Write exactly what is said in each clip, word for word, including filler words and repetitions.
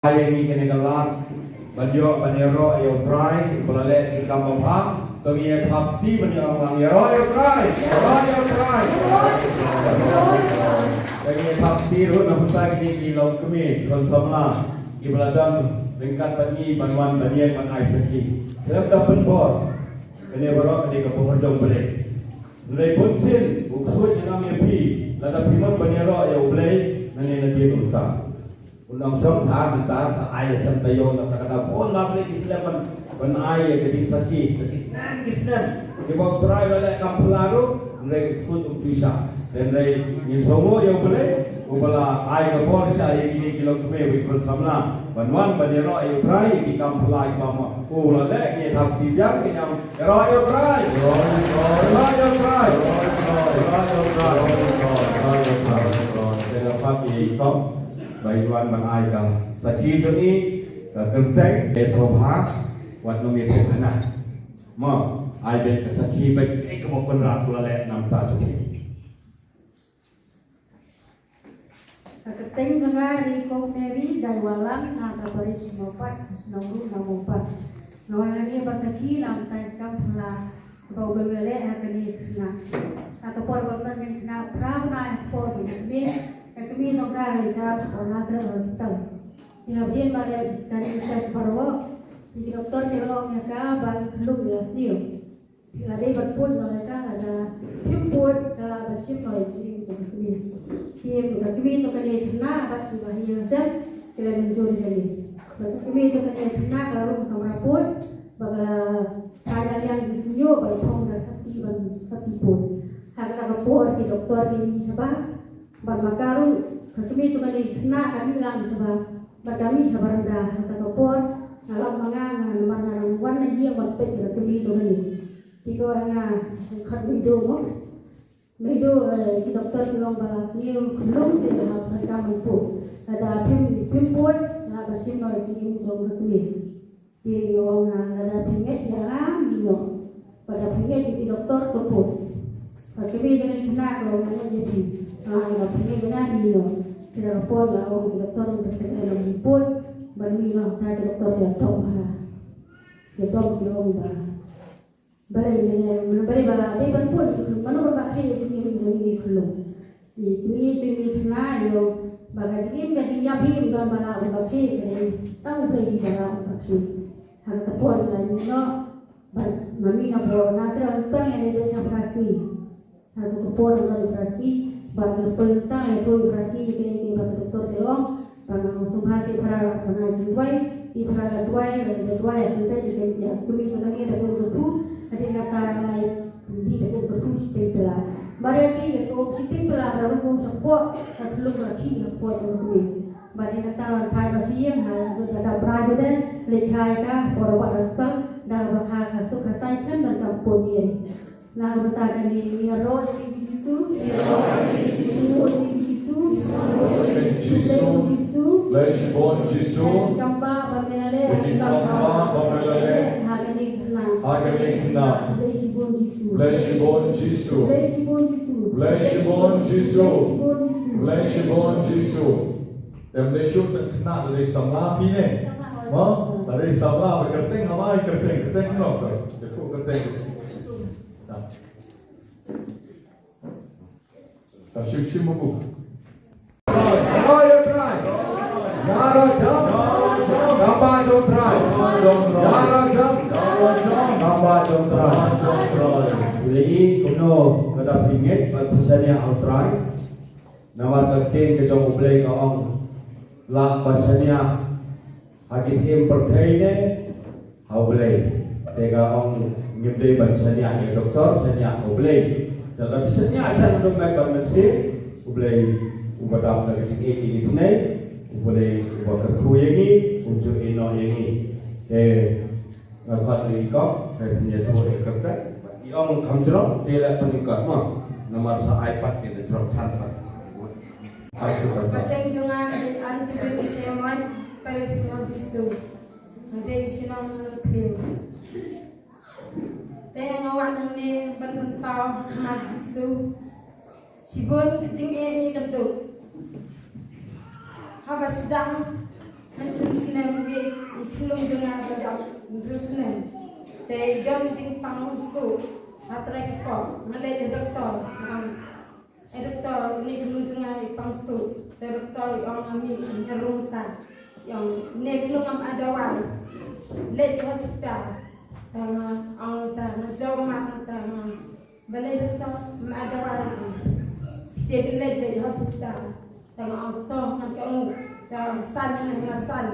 Ai ngi kane ka lad ban ïoh ban ïaroh ïa U Trai ba la leh ki kam ba bha. To ngin ïa thap kti ban ïa ong lang, ïaroh ïa U Trai, ïaroh ïa U Trai. To ngin ïa thap kti ruh na bynta kine ki longkmie khun samla kiba la don ryngkat bad ngi ban wan ban ïeng ban ai sakhi. Khlem da pynbor, kane baroh ka dei ka bor jong U Blei. Hynrei bun sien u ksuid ïa nga ïa phi, lada phi mut ban ïaroh ïa U Blei, nangne nadien uta. U nongshong thaw mynta sa ai la shen taïew na kata ka daw. Bun la ki slem ban, ban ai ïa ka jingsakhi, ka ki snem, ki snem. Kiba U Trai u la leh kam phylla ruh, hynrei u ksuid um ju shah. Hynrei ngin sngewnguh ïa U Blei uba la ai ka bor sha ïa kine ki longkmie bad ki khun samla ban wan ban ïaroh ïa U Trai ïa ki kam phylla kiba ma u la leh. Ngin thap kti biang, ngin ong, ïaroh ïa U Trai. Ïaroh ïa U Trai. Ïaroh ïa U Trai. Ïaroh ïa U Trai. Te da pat ïa i Kong ba in wan ban ai ka sakhi jong i, ka kyrteng, e, sngewbha, wat nym ïathuh hana. Mo, ai beit ka sakhi beit, e, kaba Kynrad u la leh na ka bynta jong i. Ka kyrteng jong nga dei Kong Mary Jaiwalang, na ka parish Mawpat, shnong ruh na Mawpat. Nga wan hangne ban sakhi na ka bynta ka kam phylla kaba U Blei u la leh ha kane ka khynnah. Ha ka por ba kane ka khynnah phra bnai ha ka por jong ka kmie, ka kmie jong ka ka la jia sha Nazareth Hospital. Te hadien ba la leh scanning test baroh, te ki doktor ki la ong ïa ka ba i khyllung la sniew. Te la dei ban pud noh ïa ka, lada phim pud ka lah ban shim noh ïa ka jingim jong ka kmie. Te ka kmie jong kane ka khynnah bad kiba ha ïing ha sem ki la mynjur ïa kane. Bad ka kmie jong kane ka khynnah ka la rung ha ka kamra pud, bad ka la phai na liang jingïaseng bad la thong da sati ban sati pud. Ha kata ka por ki doktor ki mih shabar, bad ma ka ruh ka kmie jong kane ka khynnah ka mih lang shabar, bad ka mih shabar da. Ha kata ka por nga la ong ma nga, nga namar nga dang wan na ïing ban peit ïa ka kmie jong kane. Te ko nga, khot maidu mo. Maidu, eh, ki doktor ki la ong ba la sniew khyllung, te ka hap ban kam ban pud. Lada phim, phim pud, nga lah ban shim noh ïa ka jingim jong ka kmie. Te nga ong, ah, lada phi ngeit ïa nga, mih noh. Bad lada phi ngeit ïa ki doktor, to pud. Ka kmie jong kane ka khynnah ka ong, nga ngeit ïa phi. Nga ong, lada phi ngeit ïa nga, mih noh. Te da ka por la ong ki doktor, mynta sngewbha ïa phi pud. Ban mih noh, te ki doktor ki la dom ha. Ki dom ki ong ba balei, balei ba la dei ban pud, mano ba la khie ïa ka jingim jong i khyllung. I kmie jong i khynnah i ong ba ka jingim ka jingïap hi ym don ba lah ban khie, ka dei tang U Blei hi ba lah ban khie. Ha kata ka por i la mih noh, bad ma mih noh hapoh Nazareth Hospital i la dei beit sha Prasi. Ha kata ka por i la dei Prasi, bad nga poi tang ïathuh ïa Prasi ïa kaei kaei ba ki doktor ki la ong. Bad nga ong sngewbha seh para ban ai jingduwai, i para la duwai, la duwai ïa Satan, ïa ka kmie jong kane da ka um kyrkhu, hadien kata la ïa pynbit da ka um kyrkhu shiteng pla. Mar ïa ki ïa ka um shiteng pla, da rung shapoh ka khyllung, ka khih shapoh jong ka kmie. Bad hadien kata la phai noh sha ïing, ha kata ka bra jong ka, leit ïa ka hapoh Robert Hospital, da kaba kha, kha suk kha saiñ khlem don kaba pud ïa. Na ka bynta kane ngi ïaroh ïa u Jisu. Ïaroh ïa u Jisu. Ïaroh ïa u Jisu. Ïaroh ïa u Jisu. Blei shibun Jisu. Ïa ki kam ba me la leh. Ïa ki kam ba me la leh. Ha kane ka khynnah. Ha kane ka khynnah. Blei shibun Jisu. Blei shibun Jisu. Blei shibun Jisu. Blei shibun Jisu. Blei shibun Jisu. Te ym dei shuh tang khynnah, dei samla phi ne. Mo? Dei samla, ba kyrteng, haba ai kyrteng, kyrteng kumno? Kyrteng. Ka shim shim buku. Ïaroh ïa U Trai. Ïaroh jam. Tang ba jong U Trai. Ïaroh jam. Tang ba jong U Trai. Lei kumno lada phi ngeit bad phi shaniah ha U Trai. Namar ka ktien ka jong U Blei ka ong, lah ban shaniah ha ki syiem pyrthei ne ha U Blei. Te ka ong ngim dei ban shaniah ïa doktor, shaniah ha U Blei. Te lada shaniah sha u nongmeh ban mynsiem, U Blei uba dap da ka jingïeit jong ngi sngewbha, U Blei uba kyrkhu ïa ngi, um ju ïehnoh ïa ngi. Te nga khot ïa i Kong, te phin ïathuh ïa ka kyrteng. I ong kham jrong, te leh pynïakot mo. Namar sa ai pat ki da jrong than pat. Kyrteng jong nga dei Ann Tbin Semon, parish Mawbissu. Nga dei shnong Longkhliew. Te nga wan hangne ban pynpaw ha khmat Jisu shibun ki jingeh ki kynduh. Haba sdang Mynshem snem wi i chlong jong nga ba dap hynriew snem. Te i don jingpang suk ha trai ka pop. Nga leit ha doktor. Te doktor, une i chlong jong nga i pang suk. Te doktor i ong ha mi, ha rung ta. I ong une i chlong ngam ai dawai. Leit hospital. Te nga ong ta, nga jaw mat ta nga. Balei doktor, ngam ai dawai. Te leit leit hospital. Te nga ong to, nga ong ta, san nga san.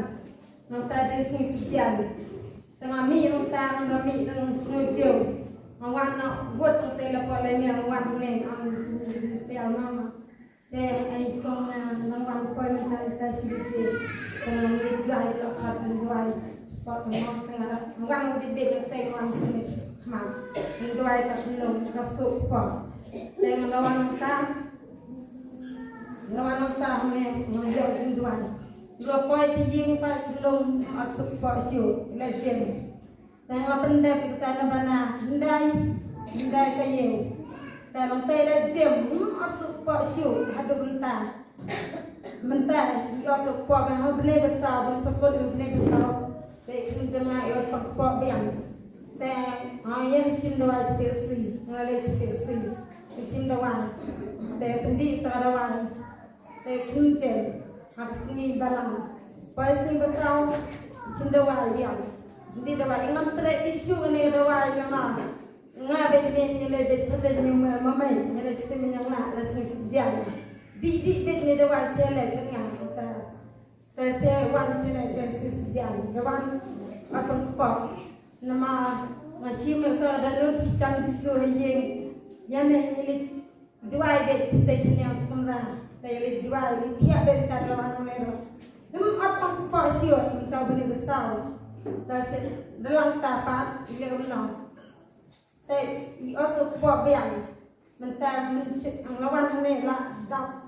Nangta dei sngi Saitjaiñ. Te nga mih nangta, nga mih nang Sngew Tiew. Nga wan na wot te la poi lai miang, nga wan ne, nga mih te nga mama. Te ai kong nga nang wan poi nangta ita shi baje. Te nga mih duwai la khat duwai. Spot mo te nga wan bit bit te nga wan sini. Ma. Duwai ta khlong ka suk pop. Te nga la wan nangta. Nga wan nangta ne nga ïoh jingduwai. Nga poi sha ïing pat ki long, ym ot suk pop shuh, la jem. Te nga pyndep kita na bana, hyndai, hyndai taïew. Te long te la jem, ym ot suk pop shuh haduh mynta. Mynta i ot suk pop, ha bnai ba saw, ban sukut ha bnai ba saw. Te i khun jong nga i ot pop biang. Te nga ïa shim dawai sha P H C, nga leit sha P H C. Shim dawai. Te pyndih ta dawai. Te khun jem, ha ka sngi Balang. Poi sngi ba saw, shim dawai ïa. Shim dawai, ngam treh phi shuh ne dawai ïa ma. Nga bad ne, ngi leit bad shatei ne ma, ma mei, ngi leit shatei ne ma nga, la sngi Saitjaiñ. Dih, dih bad ne dawai sha leit bad nga, ta. Ta sha wan sha leit bad sngi Saitjaiñ. Dawai, ba pynpop. Namar, nga shim ta da lut tang Jisu ha ïing. Ïa me, ngi leit Duwai beit te sniang skumra. Te ri duwai ri thiah beit ta duwai nang nero. Ym ot tang pok siot mynta bni besaw. Ta se dalam tapat ile uno. Te i oso pok biang. Mynta mynchit ang lawan ne la dap.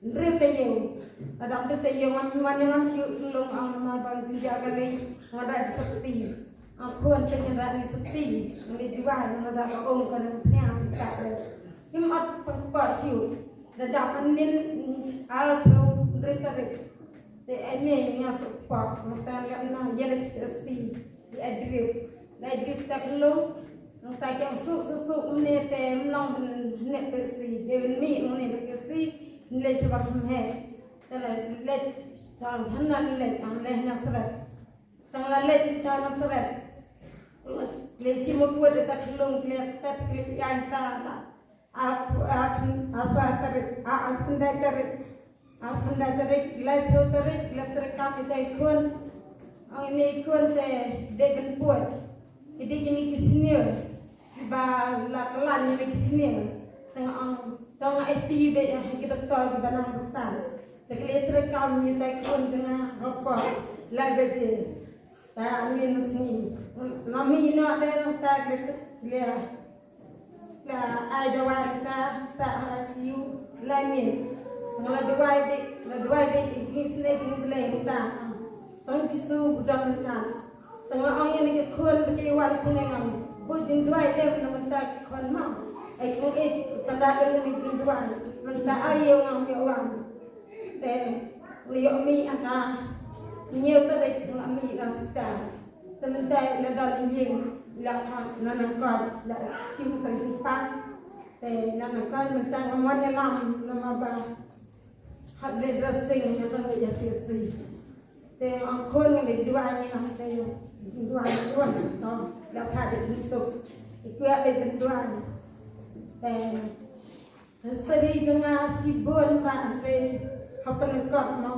Nri te yeu. Adam te yeu wan wan lam siu long ang ma bang jinja kali. Ngada di sepi. Akhun te ngi rani sepi, ngi duwai, ngi da ka ong ka nang pniang ka. Ym ot pok siu. Da da panin al phew rit tarik. Te ai me nga suk pok, nga tan ka na yele sepi. Di adrip. Na adrip ta klong. Nang ta kyang suk suk suk ne te mlong ne pe si. De mi ne pe si. Ne seba he. Te la le tang hana le ang le na seret. Tang la leit ta Nasaret. Le shi ma pud ta khlung le tat le yang ta la. Ap ap apa tarik a ap pendai tarik. Ap pendai tarik lai phew tarik le tarik kam ita ikun. Ang ini ikun te de ben pud. Jadi ini kisnil. Ba la klan ni lagi sini. Tang ang tang ai ti be ya kita tol di banang besar. Tekle terekam ni tai kun tengah rokok. La beje. Ta ni nus ni. Nami no ada yang tak dia. La ai dawai kita sa I C U la ni. La dawai be la dawai be ni sini di belai kita. Tang Jisu budang kita. Tang la ong ïa ni ki khun ba ki wan sini ngam. Bu jingduwai lem na mynta ki khun ma. Ai kong ïeit tang da lem ni jingduwai. Mynta ai ïa ngam ïa wan. Te ïa mi aka. Ñiew tarik la mi la sta. Te mynta la dal ïing la kha na nangkot la shim ka jingpang. Te na nangkot mynta ngam wan ïalam na ma ba. Hap de dressing ïa ka ïa pisi. Te ong khun ngi dei duwai ngi ong te duwai duwai to da pha de jingsuk. I kwah de ben duwai. Te history jong nga shibun ba re ha pynlengkot mo.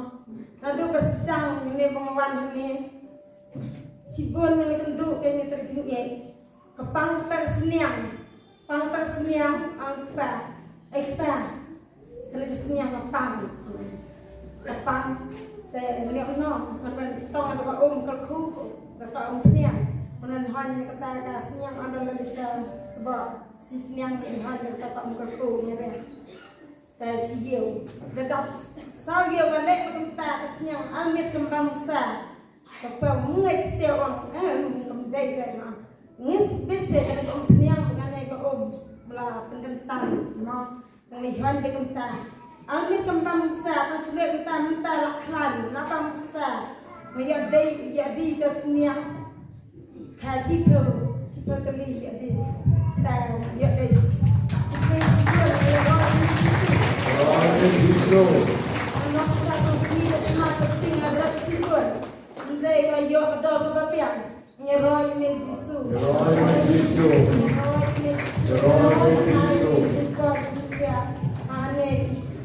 Naduh ba sdang ngi ne bang wan ngi shibun ngi kynduh ke ngi ter jingeh. Ka pang ter sniang. Pang ta sniang ang pa. Ai pa. Kena di sniang ka pang. Ka pang. Te ni no, kan tong ada ka um ka khu, ka um sniang. Kan han ni kata ka sniang ada la di sa sebab. Di sniang di han ni kata um ka khu ni re. Te si yeu. Dedak sa yeu ka lek ka ta ka sniang almit kembang sa. Ka pa ngai te ong, eh, kembang dai dai ma. Ngin bit se ka um pniang ka ne ka um la pyndentan mo. Ngi hon de kumta. Ami kembang sa ka chule kumta mynta la klan la bang sa. Ïa dei, ïa dei ka sniang. Ka shiphew, shiphew tylli ïa dei. Ta ïa dei. Ïa roi me Jisu. Ïa roi me Jisu. Ïa roi me Jisu. Ane,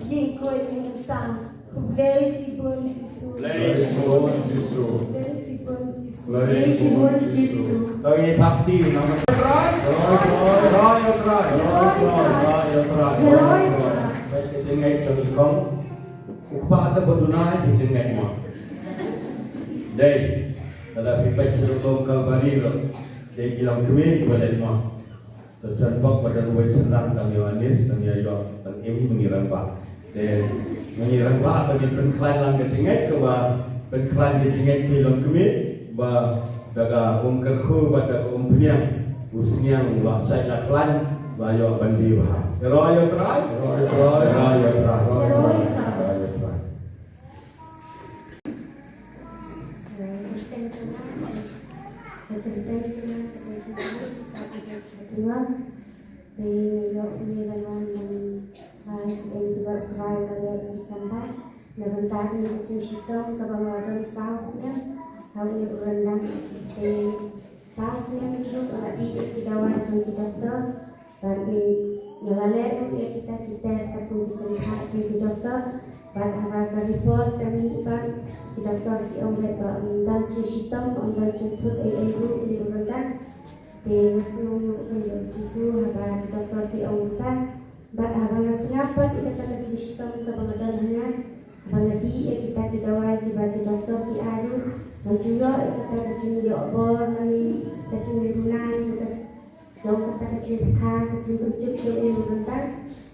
ïing khuid ïing tang. Khublei shibun Jisu. Khublei shibun Jisu. Khublei shibun Jisu. Khublei shibun Jisu. Tang ïa thap kti, nama. Roi, roi, roi, roi, roi, roi. Bad ka jingngeit jong i kong. U kpa te ba duna i jingngeit mo. Dei, lada phi peit sha rukom Kalbari ruh. Dei ki longkmie ba dei mo. Te don bok ba don uwei synran, tang ïoh anis, tang ïoh, tang im, ma ngi rangbah. Te ma ngi rangbah, tang ngi pynkhlaiñ lang ka jingngeit, kaba pynkhlaiñ ka jingngeit ki longkmie, ba da ka um kyrkhu bad da ka um phniang, u sniang u la shait la khlaiñ, la ïoh ban die bha. Ïa roi ïa u Trai. Ïa roi ïa u Trai. Ïa roi ïa u Trai. Te ngi ïoh ïa ka ban wan ban phai sha kiba Trai ba leh ki jamba na ka bynta kane ka jingshitom kaba nga don saw snem ha une u ryndang. Te saw snem ruh nga la dih ïa ki dawai jong ki doktor. Bad nga la leh ruh ïa kita ki test, ka kum ki jingthah jong ki doktor. Bad haba ka report ka mih pat, ki doktor ki ong beit ba ym don jingshitom, ym don jingthut ei ei ruh une u ryndang. Te nga sngew ïoh ka ïoh Jisu haba ki doktor ki ong kumta. Bad haba nga sngap pat ïa kata ka jingshitom kaba nga don hangne, haba nga dih ïa kita ki dawai kiba ki doktor ki ai ruh, nga ju ïoh ïa kata ka jingïoh bor lane ka jingduna jong kata ka jingpyrkhat, ka jingpynjot jong une u ryndang.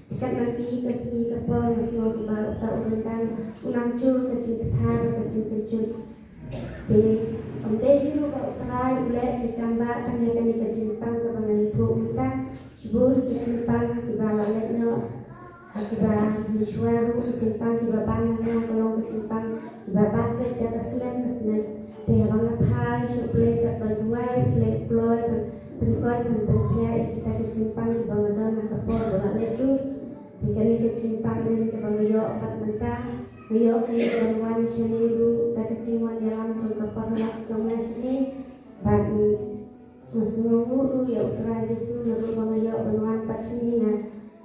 Te katba ngi ka sngi ka por nga sngew ba uta u ryndang u nang jur ka jingpyrkhat, ka jingpynjot. Te ym dei hi ruh ba u Trai u leh ki kam ba tang ïa kane ka jingpang kaba ngi ïathuh mynta. Shibun ki jingpang kiba la leh noh ha kiba mynshuwa ruh, ki jingpang kiba ban na ka long ki jingpang kiba ban leh da ka snem ka snem. Te haba nga phai sha U Blei katba duwai, U Blei u kloi ban pynkoit ban pynkhiah ïa kita ki jingpang kiba nga don ha ka por ba la leh ruh. Te kane ka jingpang kaba nga ïoh pat mynta, nga ïoh ka ban wan shane ruh da ka jingwan ïalam jong ka paralok jong nga shane. Bad nga sngewnguh ruh ïa u Trai Jisu naduh ba nga ïoh ban wan pat shane, nga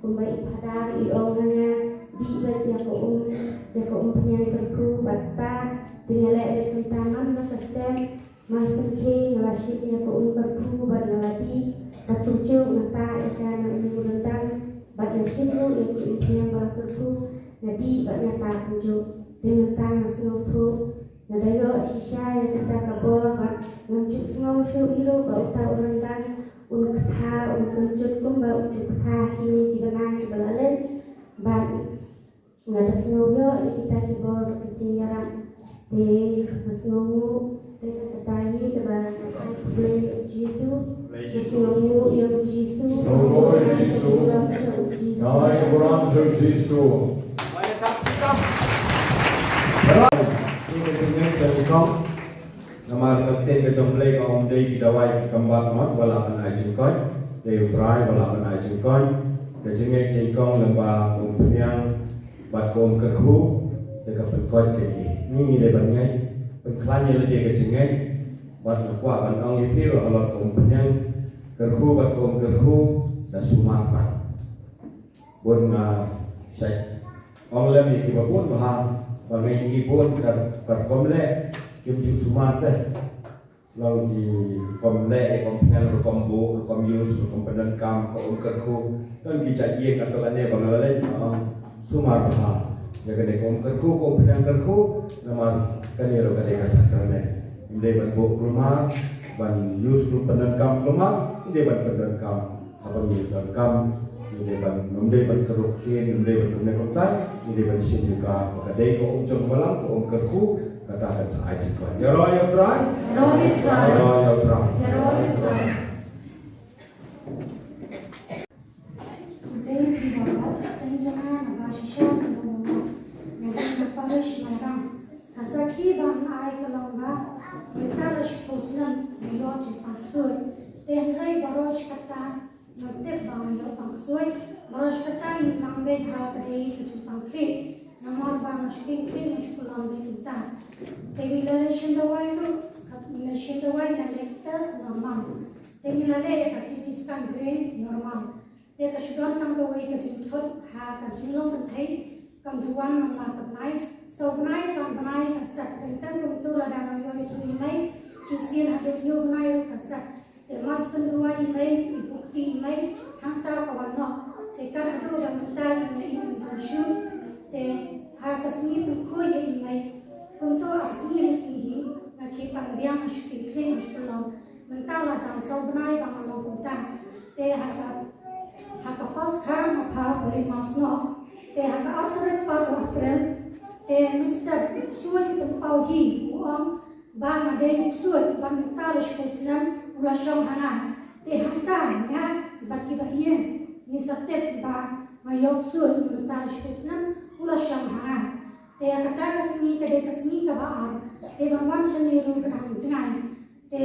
kumba i Phadar i ong ha nga, dih beit ïa ka um, ïa ka umphniang kyrkhu bad ta, te nga leh beit kumta man la ka step. Mar sngewthuh nga la shim ïa ka um kyrkhu bad nga la dih, bad kumjuh nga ta ïa ka na une u ryndang, bad nga shim ruh ïa ka umphniang ba la kyrkhu, nga dih bad nga ta kumjuh. Te mynta nga sngewthuh nga da ïoh shisha ïa kata ka bor bad ngam ju sngew shuh hi ruh ba uta u ryndang un kynthah, un pynjot kumba u ju kynthah ha kine ki bnai kiba la leit. Bad nga da sngew ïoh ïa kita ki bor ki jingïarap. Te nga sngewnguh, te kata hi kaba nga ai khublei ïa u Jisu. Nga sngewnguh ïa u Jisu. Sngewnguh ïa u Jisu. Nga ai ka burom ïa u Jisu. Alright. Ni ka jingngeit ka jingkong. Namar ka ktien ka jong U Blei ka ong dei ki dawai ki khambat mo ba lah ban ai jingkoit. Dei U Trai ba lah ban ai jingkoit. Ka jingngeit jingkong lyngba umphniang bad ka um kyrkhu, te ka pynkoit ka ïing. Ngi ngi dei ban ngeit, pynkhlaiñ ïa lade ka jingngeit. Bad nga kwah ban ong ïa phi ruh halor ka umphniang kyrkhu bad ka um kyrkhu, da sumar pat. Bun nga shait ong lem ïa kiba bun bha, ba nga ïohi bun ka, ka rukom leh kim ju sumar te. Long ki rukom leh, rukom phniang, rukom buh, rukom use, rukom pyndonkam, ka um kyrkhu. Don ki jait ïing kato kane ba nga la leit nga ong sumar bha ïa kane ka um kyrkhu, ka um phniang kyrkhu, namar kane ruh ka dei ka sakramen. Ym dei ban buh kulmar, ban use ruh pyndonkam kulmar, ym dei ban pyndonkam. Haba ngi donkam, ngi dei ban, ym dei ban kyrhuh ktien, ym dei ban kumne kumtai, ngi dei ban shim ïa ka, ba ka dei ka um jong ka balang, ka um kyrkhu, kata kan sa ai jingkoit. Ïa roi ïa u Trai. Ïa roi ïa u Trai. Ïa roi ïa u Trai. Ïa roi ïa u Trai. Today we have a lot of things on our Rosh Hashanah. Ki ban ai ka long ba mynta la shiphew snem ngi ïoh jingpang ksuid. Te hynrei baroh shi katta ngam tip ba ngi ïoh pang ksuid. Baroh shi katta ngi pang beit ba ka dei ka jingpang khlieh. Namar ba nga shu khlieh, nga shu kular beit mynta. Te ngi la leit shim dawai ruh, ngi la shim dawai, la leit test normal. Te ngi la leit ka C T scan, grid normal. Te ka shu don tang kawei ka jingthut ha ka jinglong kynthei, kam ju wan man la ka bnai. Saw bnai, san bnai ka set. Teng teng kumtu lada nang ïoh ïathuh ïa i mei, shisien haduh hynñiew bnai ruh ka set. Te mas pynduwai i mei, i bukti i mei, hangta ka wan noh. Te kat haduh da mynta i mei im don shuh. Te ha ka sngi pynkhuid ïa i mei. Kumtu ha ka sngi ne sngi hi, nga khie pang biang, nga shu khie khlieh, nga shu kular. Mynta la jan saw bnai ba nga long kumta. Te ha ka, ha ka Paskha nga pha u leit mass noh. Te ha ka ar tarik pat u April, te mynstep u ksuid u pynpaw hi, u ong ba nga dei u ksuid, bad mynta la shiphew snem u la shong ha nga. Te hangta nga bad kiba ïeng ngi sa tip ba nga ïoh ksuid, mynta la shiphew snem u la shong ha nga. Te ïa kata ka sngi ka dei ka sngi kaba ar. Te ban wan shane ruh ka dang jngai. Te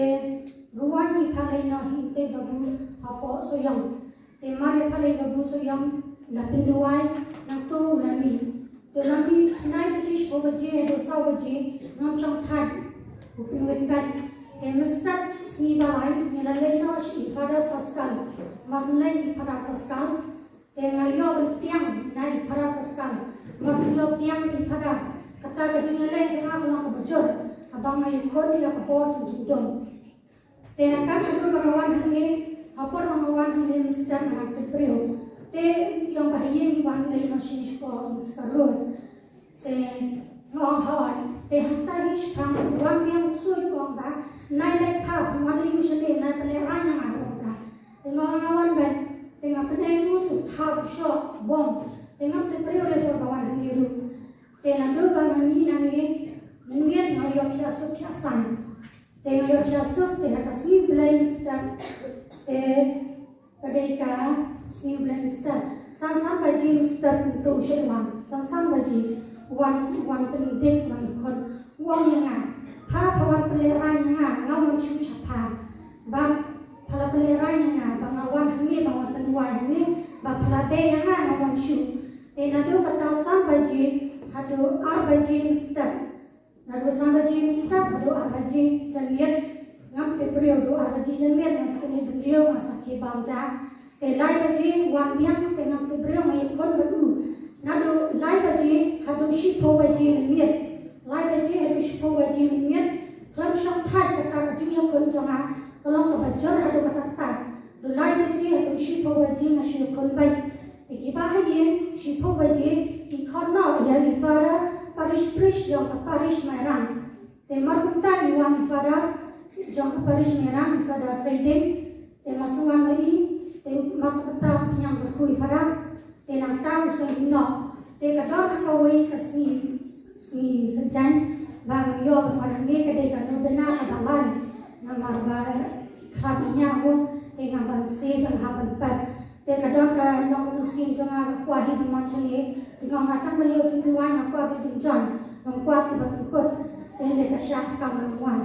ruh wan i Phalei noh hi te babu hapoh Sohiong. Te mar ïa Phalei babu Sohiong la pynduwai nangto u la mih. Te la mih nai baje, shiphew baje haduh saw baje ngam shong thait. U pynwit beit. Te mynstep sngi ba lai ngi la leit noh sha i Father Pascal. Mas leit i Father Pascal. Te nga ïoh ban pdiang na i Father Pascal. Mas ïoh pdiang i Father. Kata ka jingïaleh jong nga ka long kaba jur. Haba nga ïakhun ïa ka bor jong jingdum. Te kat haduh ba nga wan hangne, ha por ba nga wan hangne mynstep nga dang tip briew. Te ïong ba ha ïing wan leit noh sha i Mister Rose. Te nga ong hooid. Te hangta hi shaphang wan biang u ksuid u ong ba nai leit pha, pha wan leit ïa u shane, nai pynlehrain ïa nga, u ong ba. Te nga ong nga wan beit. Te nga pyneng ruh u thaw u shoh bom. Te ngam tip briew lei por ba wan hangne ruh. Te naduh ba nga mih nangne mynmiet nga ïoh thiah suk thiah saiñ. Te nga ïoh thiah suk, te ha ka sngi Blei mynstep. Te ka dei ka sngi Blei mynstep. San san baje mynstep ntu u shait wan. San san baje wan, wan pyndik, wan ïakhun. U ong ïa nga, pha, pha wan pynlehrain ïa nga, nga wan shuh sha pha. Bad pha la pynlehrain ïa nga ba nga wan hangne, ba wan pynduwai hangne, ba pha la beh ïa nga, nga wan shuh. Te naduh kata san baje haduh ar baje mynstep. Naduh san baje mynstep haduh ar baje janmiet ngam tip briew, haduh ar baje janmiet nga sa kynduh briew, nga sa khie bam ja. Te lai baje wan biang te ngam tip briew, nga ïakhun bad u. Naduh lai baje haduh shiphew baje mynmiet. Lai baje haduh shiphew baje mynmiet khlem shong thait kata ka jingïakhun jong nga ka long kaba jur haduh katta katta. Naduh lai baje haduh shiphew baje nga shu ïakhun beit. Te kiba ha ïing shiphew baje ki khot noh ïa i Father Parish Priest jong ka Parish Mairang. Te mar kumta i wan i Father jong ka Parish Mairang, i Father Fredin. Te mar shu wan ma i, te mar shu kata pynïang kyrkhu i Father. Te nangta u sngewthuh noh. Te ka don ha kawei ka sngi, sngi Saitjaiñ ba ngam ïoh ban wan hangne, ka dei ka novena kaba lai. Namar ba khlad ïa nga mo, te ngam ban sngewthuh ban hap ban pep. Te ka don ka nongmynsiem jong nga ka kwah hi ban wan shane. Te nga ong nga tang ban ïoh jingduwai nga kwah beit ban join. Ngam kwah te ban pynkut. Te ynda ka shah kam ban wan.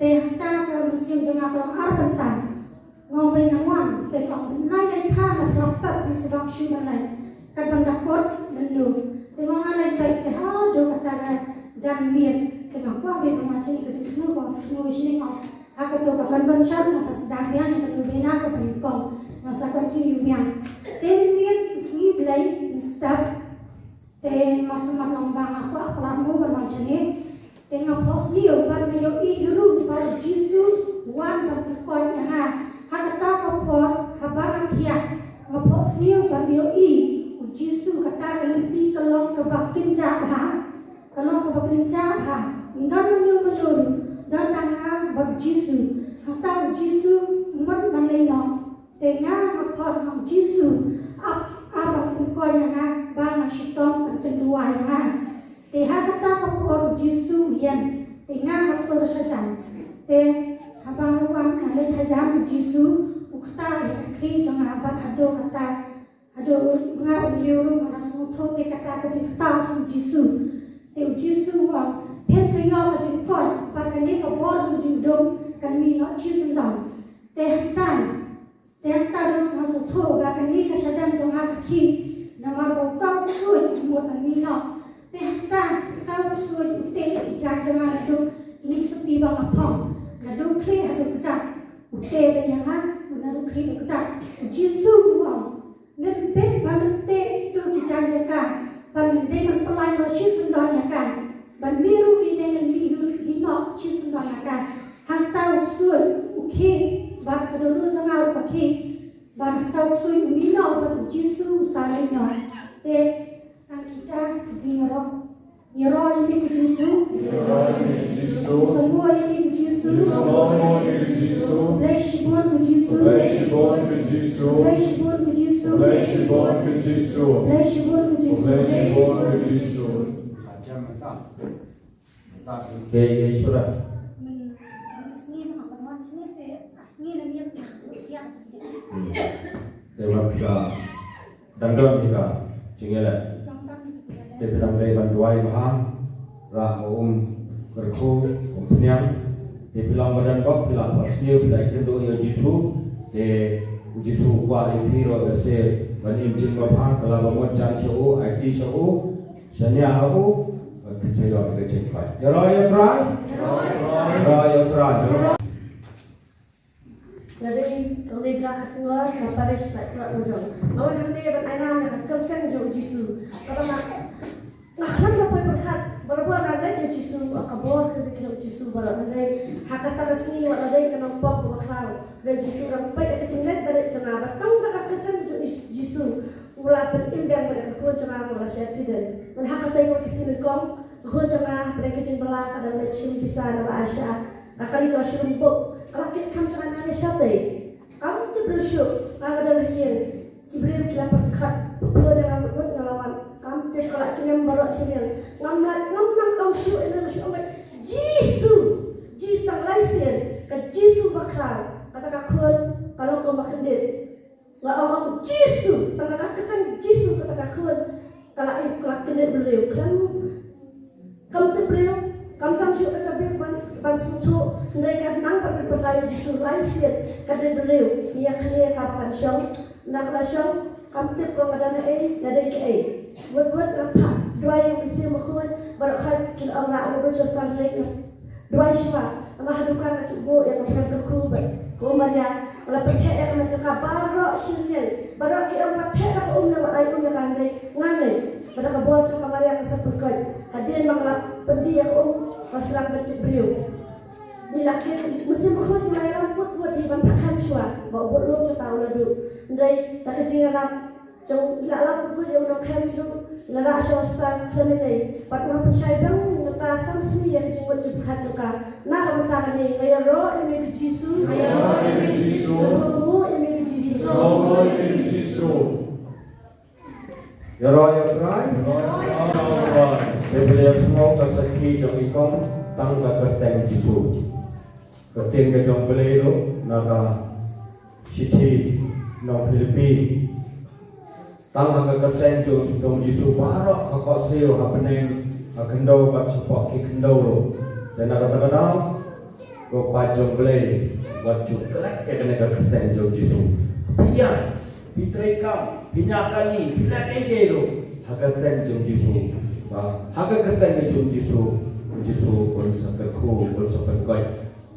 Te hangta ka mynsiem jong nga ka long ar bynta. Nga ong beit ngan wan. Te ka ong beit nai leit pha, nga pynlong pep, ym shu dang shu ban leit. Kat ban da kut lyndu. Te nga ong nga leit beit, te haduh kata ka janmiet. Te nga kwah beit ban wan shane, ka jingthmu ka ong thmu beit shane, nga ong ha kato ka convention nga sa sdang biang ïa ka novena kaba nyngkong, nga sa continue biang. Te mynmiet sngi Blei mynstep, te mar shu mat long ba nga kwah palat mo ban wan shane. Te nga phohsniew bad nga ïohi hi ruh ba u Jisu u wan ban pynkoit ïa nga. Ha kata ka por haba nga thiah, nga phohsniew bad nga ïohi u Jisu, kata ka lynti ka long kaba kynjah bha. Ka long kaba kynjah bha. Ym don mano mano ruh, don tang nga bad u Jisu. Hangta u Jisu u mut ban leit noh. Te nga nga khot, nga ong Jisu, ap, ap ban pynkoit ïa nga ba nga shitom, ban pynduwai ïa nga. Te ha kata ka por u Jisu u ïeng. Te nga nga tur shajan. Te haba nga wan nga leit hajan, u Jisu u ktah ïa ka khlieh jong nga bad haduh kata, haduh nga u briew ruh nga sngewthuh te kata ka jingktah jong u Jisu. Te u Jisu u ong, Phin sa ïoh ka jingkoit, bad kane ka bor jong jingdum kan mih noh shisyndon. Te hangta, te hangta ruh nga sngewthuh ba kane ka shadem jong nga ka khih, namar ba uta u ksuid u mut ban mih noh. Te hangta, uta u ksuid u teh ki jaiñ jong nga naduh kine ki sotti ba nga phong, naduh khlieh haduh kjat. U teh beit ïa nga, u naduh khlieh haduh kjat. U Jisu u ong, men bit ba men teh ïa ki jaiñ jong ka, ba men dei ban pyllait noh shisyndon ïa ka. Ban mih ruh men dei ban mih hi noh shisyndon ïa ka. Hangta u ksuid u khih, bad ka dohnud jong nga ruh ka khih. Bad hangta u ksuid u mih noh, bad u Jisu u sa leit noh. Te tang kita ka jingïaroh. Ïaroh ïa me ko Jisu. Ïaroh ïa me ko Jisu. Sngewbha ïa me ko Jisu. Sngewbha ïa me ko Jisu. Khublei shibun ko Jisu. Khublei shibun ko Jisu. Khublei shibun ko Jisu. Khublei shibun ko Jisu. Khublei shibun ko Jisu. Khublei shibun ko Jisu. Te ïa Ishwara. Te wat ka dang don hi ka jingïaleh. Te phi dang dei ban duwai bha, rah ka um kyrkhu, um pynïang. Te phi long ba don bok, phi lah ba sniew, phi lah kynduh ïa u Jisu. Te u Jisu u kwah ïa phi ruh lehse ban im jingbha, ka lah ba mut jan sha u, aiti sha u, shaniah ha u, ban pynshai ïa ka jingkoit. Ïaroh ïa u Trai. Ïaroh ïa u Trai. Nga dei ka Lida Khatngor, ka parish Laitlot Mawjong. Nga wan hangne ban ai nam ïa ka kyrteng jong u Jisu. Kata nga, nga khlem da poi pyrkhat, barabor nga ngeit ïa u Jisu, ka bor ka dei jong u Jisu baroh. Nga dei ha kata ka sngi wat la dei ka nongpop kaba khlaw. Hynrei u Jisu u dang peit ïa ka jingngeit ba dei jong nga, ba tang da ka kyrteng jong u Jisu u la pynim biang ïa ka khun jong nga ba la shah accident. Ban ha katei ka sngi nyngkong, ka khun jong nga ba dei ka jingbylla ka dang leit shim pisa na ba Aisha. Ka kali ka shu rumbuk, ka la kit kham jong nga nangne shatei. Kam tip briew shuh, nga ka don ha ïing. Ki briew ki la pyrkhat, pyrkhat ïa nga mut mut nga la wan. Kam tip ka la jingem baroh sha ïing. Ngam lait, ngam nang ong shuh, ngam nang ong shuh, ong beit, Jisu! Jisu tang lai sien, ka Jisu bakhraw, kata ka khun ka long kumba kyndit. Nga ong, ong Jisu, tang ka kyrteng Jisu kata ka khun ka la im, ka la kyndit briew. Khlem, kam tip briew, kam tang shuh ka jabieng ban, ban sngewthuh, hynrei ka nang ban pynpyrta ïa u Jisu lai sien ka dei briew. Ïa kane ka ba kan shong, na ka la shong, kam tip ko nga don ha ei, nga dei kaei. Wut wut nga phah duwai ïa u Mynsiem Bakhuid, baroh khoit ki la ong lah, nga briew sha Starlink. Duwai shuwa, namar ha dukan nga ju buh ïa ka pyrthei kyrkhu bad ka um Maria, nga la pyntheh ïa ka met jong ka baroh shi liang, baroh ki ong wat theh da ka um ne wat ai um ïa ka, hynrei nga ngeit ba da ka bor jong ka Maria ka sa pyrkhat. Hadien ba nga la pyndih ïa ka um, ka sdang ban tip briew. Ngi la kit, Mynsiem Bakhuid u la ïalam wut wut hi ban phah khlem shuwa ba u bud lum jong ka u la duh. Hynrei da ka jingïalam jong ngi la lap kut ïa u nongkhem ruh, la rah sha hospital khlem lei. Bad u la pynshai dang mynta san sngi ïa ka jingmut jingpyrkhat jong ka. Na ka bynta kane nga ïaroh ïa me ko Jisu. Nga ïaroh ïa me ko Jisu. Nga sngewbha ïa me ko Jisu. Nga sngewbha ïa me ko Jisu. Ïaroh ïa u Trai. Ïaroh ïa u Trai. Te phi la ïohsngew ka sakhi jong i kong tang ka kyrteng Jisu. Ka ktien ka jong U Blei ruh na ka shithi nong Philippi. Tang ha ka kyrteng jong, jong Jisu baroh ka khohsiew ha bneng, ha khyndew bad shapoh ki khyndew ruh. Te na kata ka daw, ko paid jong U Blei, wat ju klet ïa kane ka kyrteng jong Jisu. Phi ïaid, phi treikam, phi ñiah kali, phi leh kaei kaei ruh ha ka kyrteng jong Jisu. Ba ha ka kyrteng jong Jisu, Jisu un sa kyrkhu, un sa pynkoit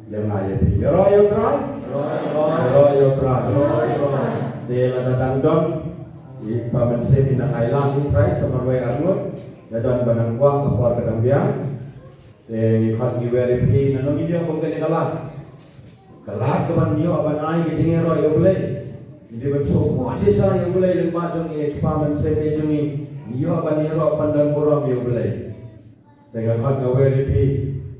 ïa nga ïa phi. Ïaroh ïa u Trai. Ïaroh ïa u Trai. Te lada dang don i Kpa Mynsiem i nang ailad, i Trai, sa marwei arngut. Lada don ba nang kwah, ka por ka dang biang. Te ngi khot ngi wer ïa phi, nangno ngin ïoh kum kane ka lad. Ka lad kaban ïoh ban ai ka jingïaroh ïa U Blei. Ngi dei ban sngewbha shisha ïa U Blei lyngba jong i Kpa Mynsiem jong ngi. Ngi ïoh ban ïaroh, ban don burom ïa U Blei. Te nga khot nga wer ïa phi,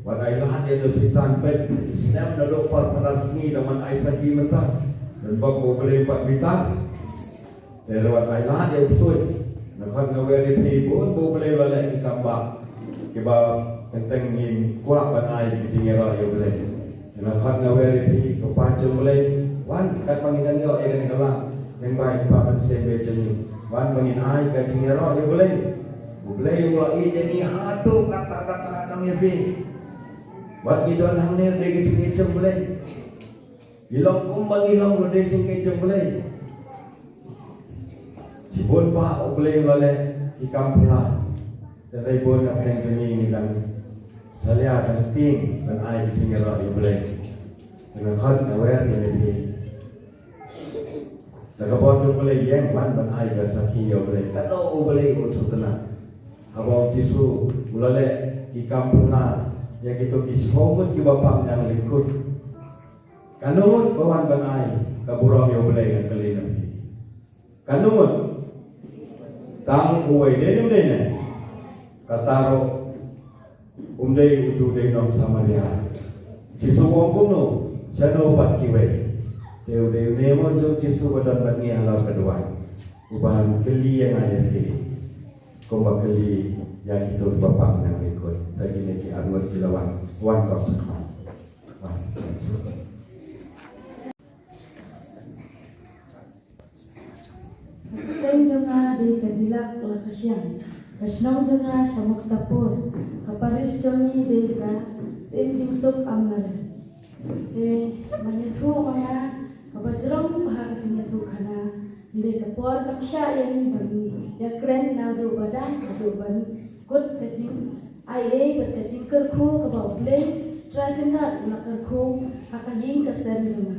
wat ailad ïa u Soitan, peit ki snem na lok por pynran sngi da man ai sakhi mynta. Don bok U Blei pat bitar. Te wat ailad ïa u ksuid. Nga khot nga wer ïa phi, bun ba U Blei u la leh ki kam bah kiba kynteng ngim kwah ban ai ki jingïaroh ïa U Blei. Nga khot nga wer ïa phi, ko paid jong U Blei, wan katba ngin nang ïoh ïa kane ka lad, nang bai Kpa Mynsiem Bakhuid jong ngi, wan ba ngin ai ka jingïaroh ïa U Blei. U Blei u la ïeit ïa ngi haduh katta katta, nang ïa phi. Wat ngi don hangne dei ka jingïeit jong U Blei. Ngi long kumba ngi long ruh dei ka jingïeit jong U Blei. Shibun bah U Blei u la leh ki kam phylla. Te dei bun na pdeng jong ngi ngi dang salia dang tieng ban ai ka jingïaroh ïa U Blei. Te nga khot nga wer ïa phi. Da ka bor jong U Blei ïeng wan ban ai ka sakhi ïa U Blei. Katno U Blei u sngewtynnat. Haba u Jisu u la leh ki kam phylla ïa kito ki shiphew ngut kiba pang na lyngkut. Katno ngut ba wan ban ai ka burom ïa U Blei, nga kylli na phi. Katno ngut? Tang uwei, dei ne ym dei ne? Kata ruh um dei utu, dei nong Samaria. Jisu u ong kumno? Shano pat kiwei? Te u dei une mo jong Jisu ba don bad ngi halor ka duwan, uban kylli ïa nga ïa phi kumba kylli ïa kito kiba pang na lyngkut. Te kine ki ar ngut ki la wan. Wan, kong, sa khmat. Wan. Ka kyrteng jong nga dei ka Dilak Lakashiang. Ka shnong jong nga sha Muktapur. Ka parish jong ngi dei ka Syiem Jingsuk Amlare. Te ban ïathuh ma nga kaba jrong bha ka jingïathuhkhana. Hynrei ka por kam shah ïa ngi ban ïakren naduh ba dang haduh ban kut ka jingaiei bad ka jingkyrkhu kaba U Blei Trai Kynrad u la kyrkhu ha ka ïing ka sem jong nga.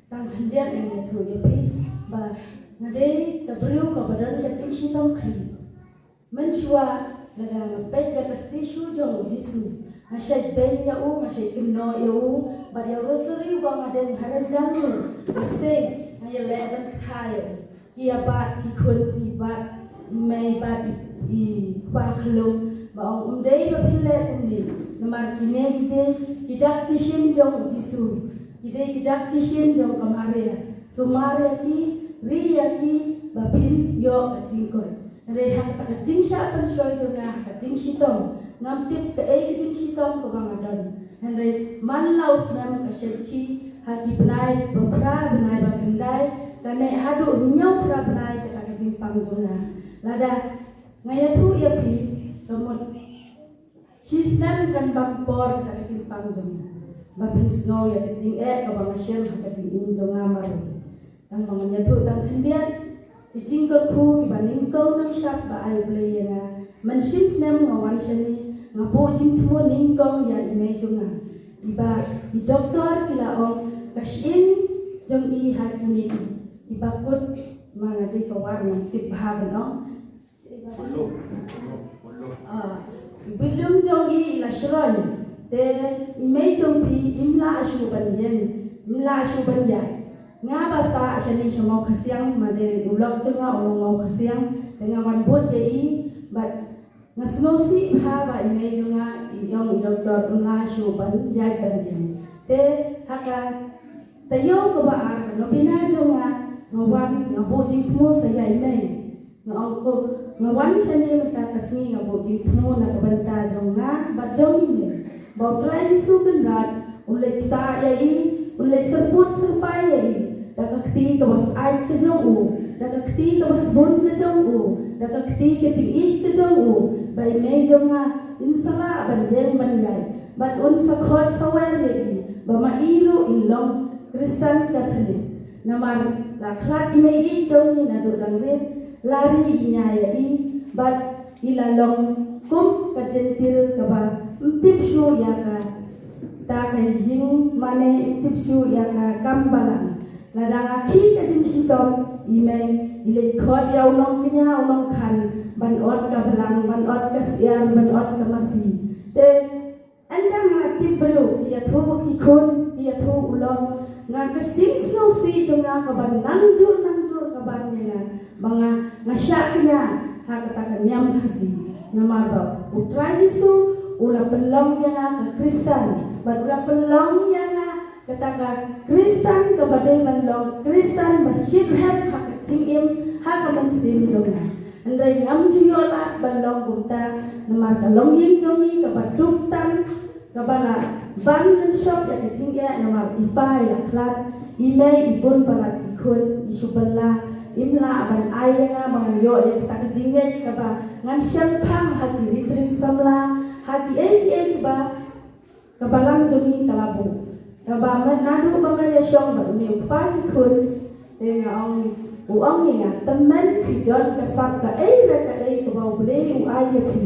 Tang khyndiat ngan ïathuh ïa phi ba nga dei ka briew kaba don ka jingshitom khlieh. Mynshuwa lada nga peit ïa ka statue jong u Jisu, nga shait beiñ ïa u, nga shait kynnoh ïa u, bad ïa u rosary uba nga deng ha ryndang u, nga sei, nga ïaleh ban kta ïa u. Ki ïa bat ki khun, ki bat i mei bad i, i kpa khlum. Ba ong, ym dei ba phin leh kumne. Namar kine ki dei ki dak ki shin jong u Jisu. Ki dei ki dak ki shin jong ka Maria. Sumar ïa ki, ri ïa ki, ba phin ïoh ka jingkoit. Hynrei ha kata ka jingshah pynshoi jong nga ha ka jingshitom, ngam tip kaei ka jingshitom kaba nga don. Hynrei man la u snem ka shait khie ha ki bnai ba phra, bnai ba khyndai, kane haduh hynñiew phra bnai kata ka jingpang jong nga. Lada nga ïathuh ïa phi, ka mut shi snem kan bam por kata ka jingpang jong nga. Ba phin sngew ïa ka jingeh kaba nga shem ha ka jingim jong nga marwei. Tang ba ngan ïathuh tang khyndiat ki jingkyrkhu kiba nyngkong nyngshap ba ai U Blei ïa nga. Mynshem snem nga wan shane, nga buh jingthmu nyngkong ïa i mei jong nga, iba i doktor ki la ong ka shyieng jong i ha kine ki, iba kut, ma nga dei ka War ngam tip bha ban ong. Ah, i buit lum jong i i la shroiñ. Te i mei jong phi im lah shuh ban ïeng, im lah shuh ban ïaid. Nga ba sah shane sha Mawkhasiang, ma dei u lok jong nga u long Mawkhasiang. Te nga wan bud ïa i, bad nga sngewsih bha ba i mei jong nga i ong i doktor im lah shuh ban ïaid ban ïeng. Te ha ka taïew kaba ar ka novena jong nga, nga wan nga buh jingthmu sa ïa i mei. Nga ong ko, nga wan shane mynta ka sngi nga buh jingthmu na ka bynta jong nga bad jong i mei, ba U Trai Jisu Kynrad un leit ktah ïa i, un leit syrput syrpai ïa i da ka kti kaba sait ka jong u, da ka kti kaba sbun ka jong u, da ka kti ka jingïeit ka jong u, ba i mei jong nga in sa lah ban ïeng ban ïaid, bad un sa khot sa wer ïa i, ba ma i ruh in long Khristan Katholik. Namar la khlad i mei ïeit jong i naduh dang rit, la ri i nia ïa i, bad i la long kum ka Jentil kaba ym tip shuh ïa kata ka ïing mane, ym tip shuh ïa ka kam balang. Lada nga khih ka jingshitom, i mei i leit khot ïa u nongkñia u nongkhan ban ot ka balang, ban ot ka syiar, ban ot ka masi. Te ynda nga tip briew ki ïathuh ki khun, ki ïathuh u lok, nga ka jingsngewsih jong nga kaba nangjur nangjur ka ban ïa nga ba nga, nga shah kñia ha kata ka niam Khasi. Namar ba U Trai Jisu u la pynlong ïa nga ka Khristan, bad u la pynlong ïa nga kata ka Khristan kaba dei ban long Khristan ba shitrhem ha ka jingim, ha ka mynsiem jong nga. Hynrei ngam ju ïoh lad ban long kumta, namar ka longïing jong ngi kaba duk tam, kaba la ban lynshop ïa ka jingeh, namar i pa i la khlad, i mei i bun palat, i khun i shu bylla, im lah ban ai ïa nga ba ngan ïoh ïa kata ka jingngeit kaba Ngan shemphang ha ki ri tring samla, ha ki ei ki ei ba ka balang jong ngi ka la buh. Kaba mynta naduh ba nga ïa shong bad une u kpa ki khun, te nga ong, u ong ïa nga, tymmen phi don ka sap ka ei re ka ei kaba U Blei u ai ïa phi.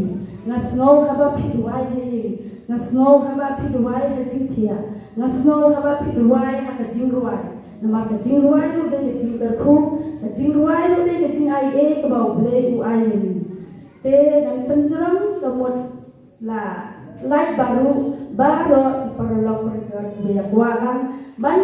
Nga sngew haba phi duwai ha ïing, nga sngew haba phi duwai ha jingthiah, nga sngew haba phi duwai ha ka jingrwai. Namar ka jingrwai ruh dei ka jingkyrkhu, ka jingrwai ruh dei ka jingaiei kaba U Blei u ai ïa ngi. Te ngan pynjrong ka mut la lait baroh, baroh ki paralok parajor kiba ïa kwah lang ban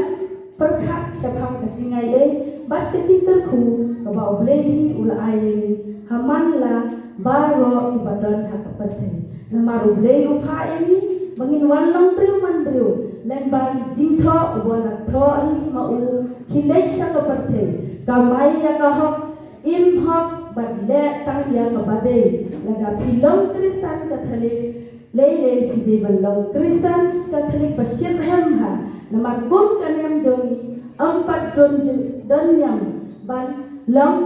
pyrkhat shaphang ka jingaiei bad ka jingkyrkhu kaba U Blei hi u la ai ïa ngi ha man la baroh kiba don ha ka pyrthei. Namar U Blei u phah ïa ngi ba ngin wan long briew man briew, lyngba ki jingthoh uba la thoh hi ma u, khie leit sha ka pyrthei, kamai ïa ka hok, im hok bad leh tang ïa kaba dei. Lada phi long Khristan Katholik, lei lei phi dei ban long Khristan Katholik ba shitrhem ha. Namar kum ka niam jong ngi, ym pat don ju-, don niam ban long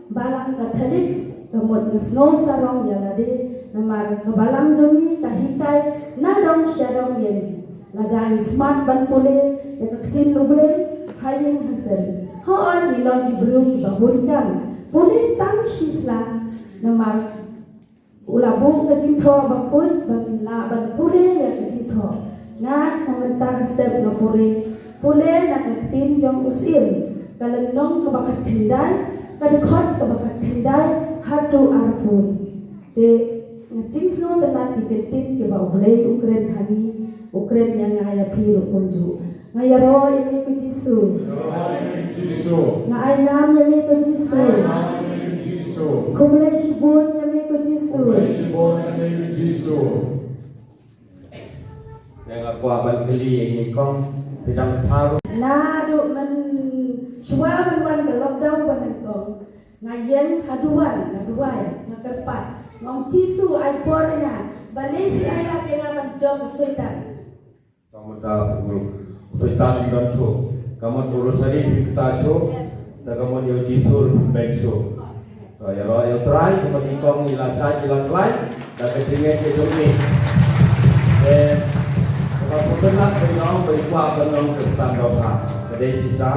balang Katholik. Ka mut nga sngew sarong ïa lade, namar ka balang jong ngi ka hikai na dong sha dong ïa ngi. Lada ngi smat ban pule ïa ka ktien U Blei ha ïing ha sem, hooid ngi long ki briew kiba bun kam, pule tang shi sla, namar u la buh ka jingthoh bakhuid ba ngin lah ban pule ïa ka jingthoh. Nga, nga mynta ka step nga pule, pule na ka ktien jong u Syiem, ka lynnong kaba khatkhyndai, ka dkhot kaba khatkhyndai haduh arphew. Te nga jingsngewtynnat ïa ki ktien kiba U Blei u kren ha ngi, u kren ïa nga ïa phi ruh kumjuh. Nga ïaroh ïa me ko Jisu. Nga ai nam ïa me ko Jisu. Khublei shibun ïa me ko Jisu. Te nga kwah ban kylli ïa i kong, phi dang kthar? Naduh mynshuwa ban wan ka lockdown ba nyngkong, nga ïeng ha duwan, nga duwai, nga kyrpad, nga ong Jisu, ai por ïa nga, balei phi ai lad ïa nga ban jop u Soitan. Ka mut u Soitan um don shuh, ka mut u rosari phim ktah shuh, te ka mut ïa u Jisu ruh phim beiñ shuh. To ïaroh ïa u Trai, ka mut i kong i la shait i la khlaiñ da ka jingngeit ka jong i. Te kaba pynbna ka ong ba i kwah ban long Khristan dohkha. Ka dei shisha,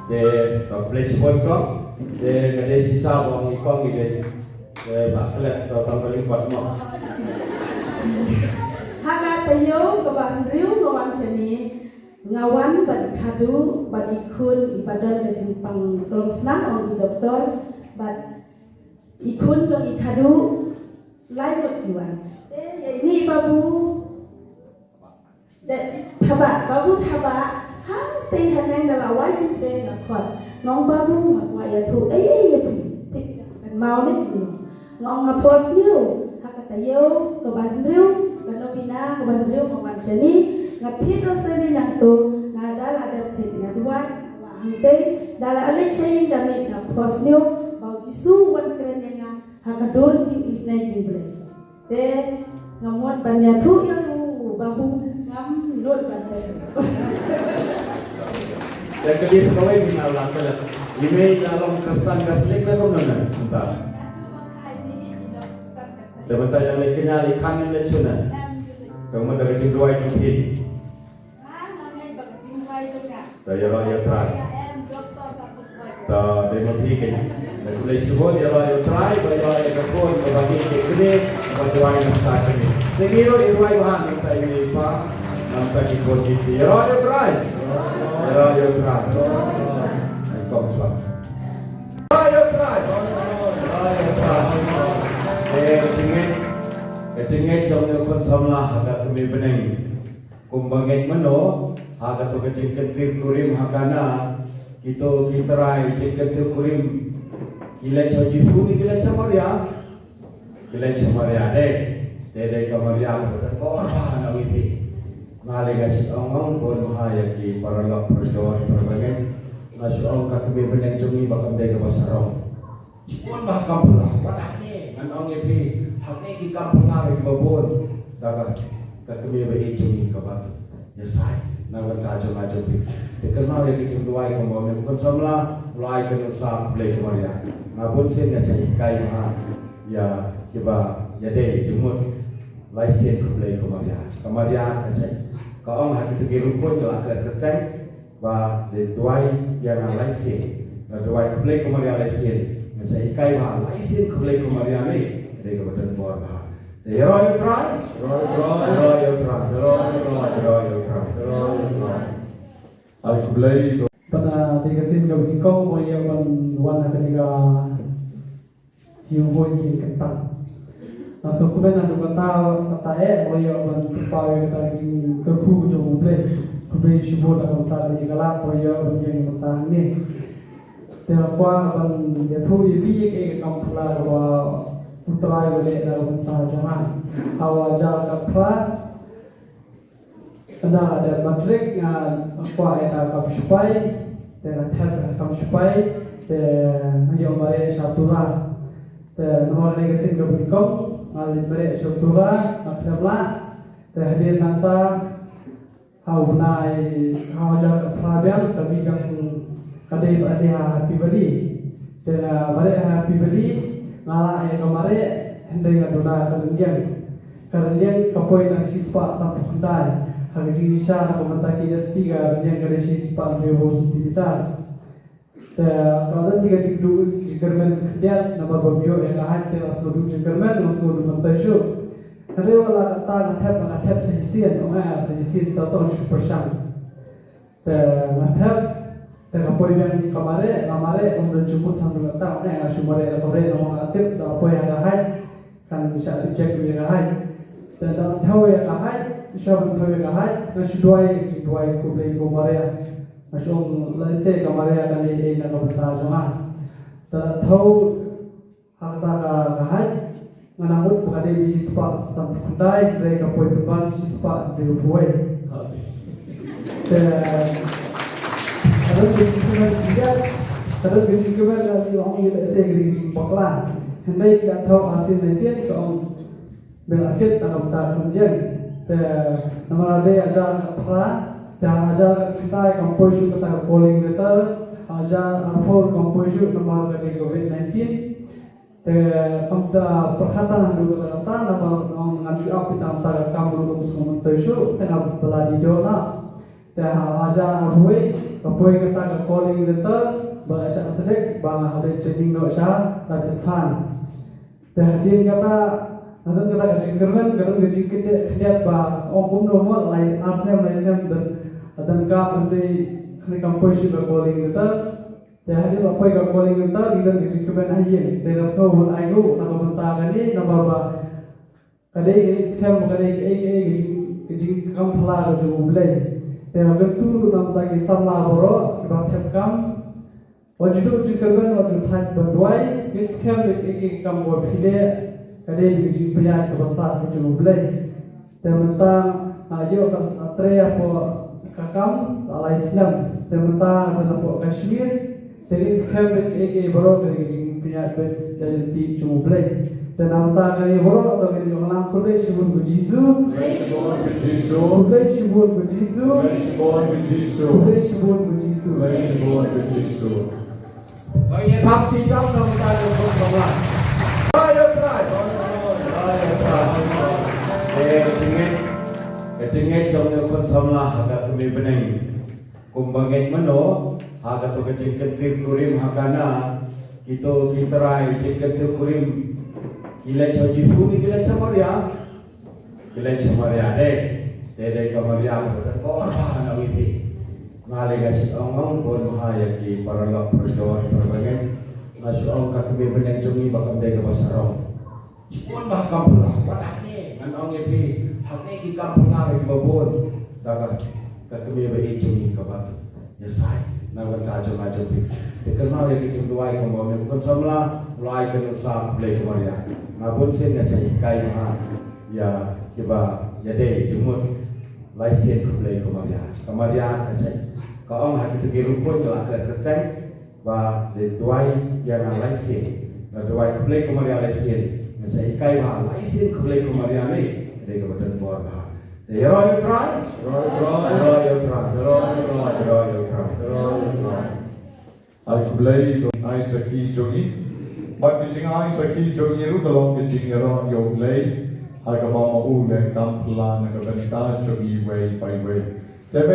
te ka khublei shibun kong. Te ka dei shisha ba ong i kong i dei. Te ba klet to tang ba lyngkot mo. Ha ka taïew kaba hynriew nga wan shane. Nga wan bad i khadduh, bad i khun iba don ka jingpang klongsnam, ong ki doktor, bad i khun jong i khadduh, lai ngut ki wan. Te ïa ine i babu, da, Thaba, babu Thaba, hangtei haneng da la wai jingïaseng nga khot. Nga ong babu, nga kwah ïathuh ei ei ïa phi. Thik, kynmaw ne phi. Nga ong nga phohsniew ha ka taïew kaba hynriew, ka novena kaba hynriew nga wan shane, nga thied rosari nangto, nga da la dep thied nga duwai, nga wah hangtei, da la leit sha ïing da miet nga phohsniew ba u Jisu u wan kren ïa nga ha ka dur jingisynei jong U Blei. Te nga mut ban ïathuh ïa u babu, ngam nud ban ïathuh. Te ka dei sa kawei phi na lang ka la. Ine i la long Khristan Katholik la kumno na mynta. Te mynta ïa lei kñia lei khan lei shuna. Te mynta ka jingduwai jong phi. Te ïaroh ïa u Trai. Te dei ma phi keiñ. Te khublei shibun, ïaroh ïa u Trai ba ïoh ïa ka khun kaba ngi ki kmie ba duwai nangta kane. Te ngi ruh i duwai bha nangta i mei i pa, nangta ki khun ki kti. Ïaroh ïa u Trai. Ïaroh ïa u Trai. Ai kong shuwa. Ïaroh ïa u Trai. Ïaroh ïa u Trai. Te ka jingngeit, ka jingngeit jong une u khun samla ha ka kmie bneng. Kumba ngeit mano, ha kato ka jingkyntiew kurim ha Kana, kito ki trai jingkyntiew kurim, ki leit sha u Jisu ne ki leit sha Maria? Ki leit sha Maria de, te dei ka Maria kaba don ka bor bha na wi phi. Nga lei nga shu ong ong bun bha ïa ki paralok parajor parabangeit, nga shu ong ka kmie bneng jong ngi ba kam dei kaba sarong. Shibun bha kam phylla, wat hangne, ngan ong ïa phi, hangne ki kam phylla kiba bun, da ka, ka kmie ba ïeit jong ngi kaba ïasai na ka bynta jong nga jong phi. Te kynmaw ïa ki jingduwai kumba une u khun samla u la ai ka nuksa, khublei ko Maria. Nga bun sien nga shah hikai bha. Ïa kiba ïadei jingmut lai sien khublei ko Maria. Ka Maria ka check. Ka ong ha kita ki rukun la ka kyrteng ba dei duwai ïa nga lai sien. Nga duwai khublei ko Maria lai sien. Nga sa hikai ba lai sien khublei ko Maria ne. Dei kaba don bor ba. Te ïaroh ïa u Trai. Ïaroh ïa u Trai. Ïaroh ïa u Trai. Ai khublei. Bad na dei ka sien kaba nyngkong mo ïa ban wan ha kane ka Ki hoi ki kata. Nga sngewkmen naduh kata, kata eh, ba ïoh ban pynpaw ïa kata ka jingkyrkhu jong U Blei. Khublei shibun na ka bynta ka jingïalap ba ïoh ban ïeng mynta hangne. Te nga kwah ban ïathuh ïa phi ïa ka kam phylla kaba U Trai u leh na ka bynta jong nga. Ha u hajar khatphra, Ynda nga dep matrik nga kwah ïa ka kam shipai, te nga thep ïa ka kam shipai, te nga ïoh mareh sha Tura. Te namar kane ka sien kaba nyngkong nga leit mareh sha Tura, nga khlem lah. Te hadien nangta ha u bnai, ha u hajar khatphra biang, ka mih biang ka dei ba dei ha Happy Valley. Te nga mareh ha Happy Valley, nga lah ïa ka mareh, hynrei nga duna ka rynïeng. Ka rynïeng ka poi na ka shispah sanphew khyndai. Ha ka jingshisha na ka bynta ki S T ka rynïeng ka dei shispah hynriewphew centimeter. Te ka don ka jingduh jingkyrmen khyndiat namar ba ïoh ïa ka height te la sngewduh jingkyrmen, la sngewduh myntoi shuh. Hynrei wat la katta nga thep, nga thep sa shisien, ong eh sa shisien ta tong shu pyrshang. Te nga thep, te ka poi biang ka mareh, nga mareh, kum don jingmut tang du kata, eh, nga shu mareh da ka breh, namar nga tip, da poi ha ka height, kan shah reject ïa ka height. Te da thew ïa ka height, shuwa ban thew ïa ka height, nga shu duwai, jingduwai khublei ko Maria. Nga shu ong lehse ka Maria kan leh ei na ka bynta jong nga. Te da thew, Ha kata ka, ka height, nga nang mut ba ka dei shispah sanphew khyndai, hynrei ka poi pynban shispah hynriewphew wei. Te, ka don ka jingkmen, ka don ka jingkmen, ka ong ïa lehse ka dei ka jingbakla. Hynrei ki la thew arsien laisien, ka ong ba la fit na ka bynta ka rynïeng. Te, namar ba dei hajar khatphra, te hajar khatkhyndai kam poi shuh kata ka calling letter, hajar arphew kam poi shuh namar ka dei covid nineteen. Te kumta pyrkhat tang haduh katta katta namar ngan shu ap ïa kata ka kam ruh ym sngewmyntoi shuh te nga ba la dei doh na. Te ha hajar arphew wei ka poi kata ka calling letter ba la shah select ba nga hap training noh sha Rajasthan. Te hadien kata nga don kata ka jingkyrmen, ka don ka jingkyndiat, kyndiat ba ong kumno mo lai ar snem lai snem don, don ka pynti kane kam poi shuh ka calling letter. Te hadien ba poi ka calling letter, ngi don ka jingkmen ha ïing. Te nga sngew ban ai nguh na ka bynta kane namar ba ka dei ka skhem ba ka dei kaei kaei ka jing, ka jingkam phylla ka jong U Blei. Te nga kyntu na ka bynta ki samla baroh kiba thep kam. Wat ju duh jingkyrmen, wat ju thait ban duwai, ki skhem ba kaei kaei ka kam ba phi leh ka dei ka jingpynïaid kaba stad ka jong U Blei. Te mynta nga ïoh ka, ka trei hapoh ka kam la lai snem. Te mynta nga don hapoh Kashmir. Te ngi skhem ba kaei kaei baroh ka dei ka jingpynïaid ba ka lynti jong U Blei. Te na mynta kane baroh to ngin ïoh lang, khublei shibun ko Jisu. Khublei shibun ko Jisu. Khublei shibun ko Jisu. Khublei shibun ko Jisu. Khublei shibun ko Jisu. Ba ïa thap ki jam na mynta ïa u khun samla. Ba ïa u Trai. Ba ïa u Trai. Eh, ka jingngeit, ka jingngeit jong u khun samla ha ka kmie bneng. Kumba ngeit mano ha kato ka jingkyntiew kurim ha Kana, kito ki trai jingkyntiew kurim ki leit sha Jisu ne ki leit sha Maria? Ki leit sha Maria, dei. Te dei ka Maria kaba don bor bha na ïa phi. Nga lei nga shu ong ong bun bha ïa ki paralok parajor parabangeit. Nga shu ong ka kmie bneng jong ngi ba kam dei kaba sarong. Shibun bha kam phylla, wat hangne ngan ong ïa phi, hangne ki kam phylla kiba bun. Da ka, ka kmie ba ïeit jong ngi kaba ïasaid na ka bynta jong nga jong phi. Te kynmaw ïa ki jingduwai kumba u khun samla u la ai ka nuksa, khublei ko Maria. Nga bun sien nga shah hikai bha ïa kiba ïadei jingmut lai sien, khublei ko Maria. Ka Maria ka check. Ka ong ha kita ki rukun la ka kyrteng ba dei duwai ïa nga lai sien. Nga duwai khublei ko Maria lai sien. Nga sa hikai ba lai sien khublei ko Maria ne dei kaba don bor bha. Te ïaroh ïa u Trai. Ïaroh ïa u Trai. Ïaroh ïa u Trai. Ai khublei, ai sakhi jong ngi. Bad ka jingai sakhi jong ngi ruh ka long ka jingïaroh ïa U Blei ha kaba ma u la kam phylla na ka bynta jong ngi iwei pa iwei.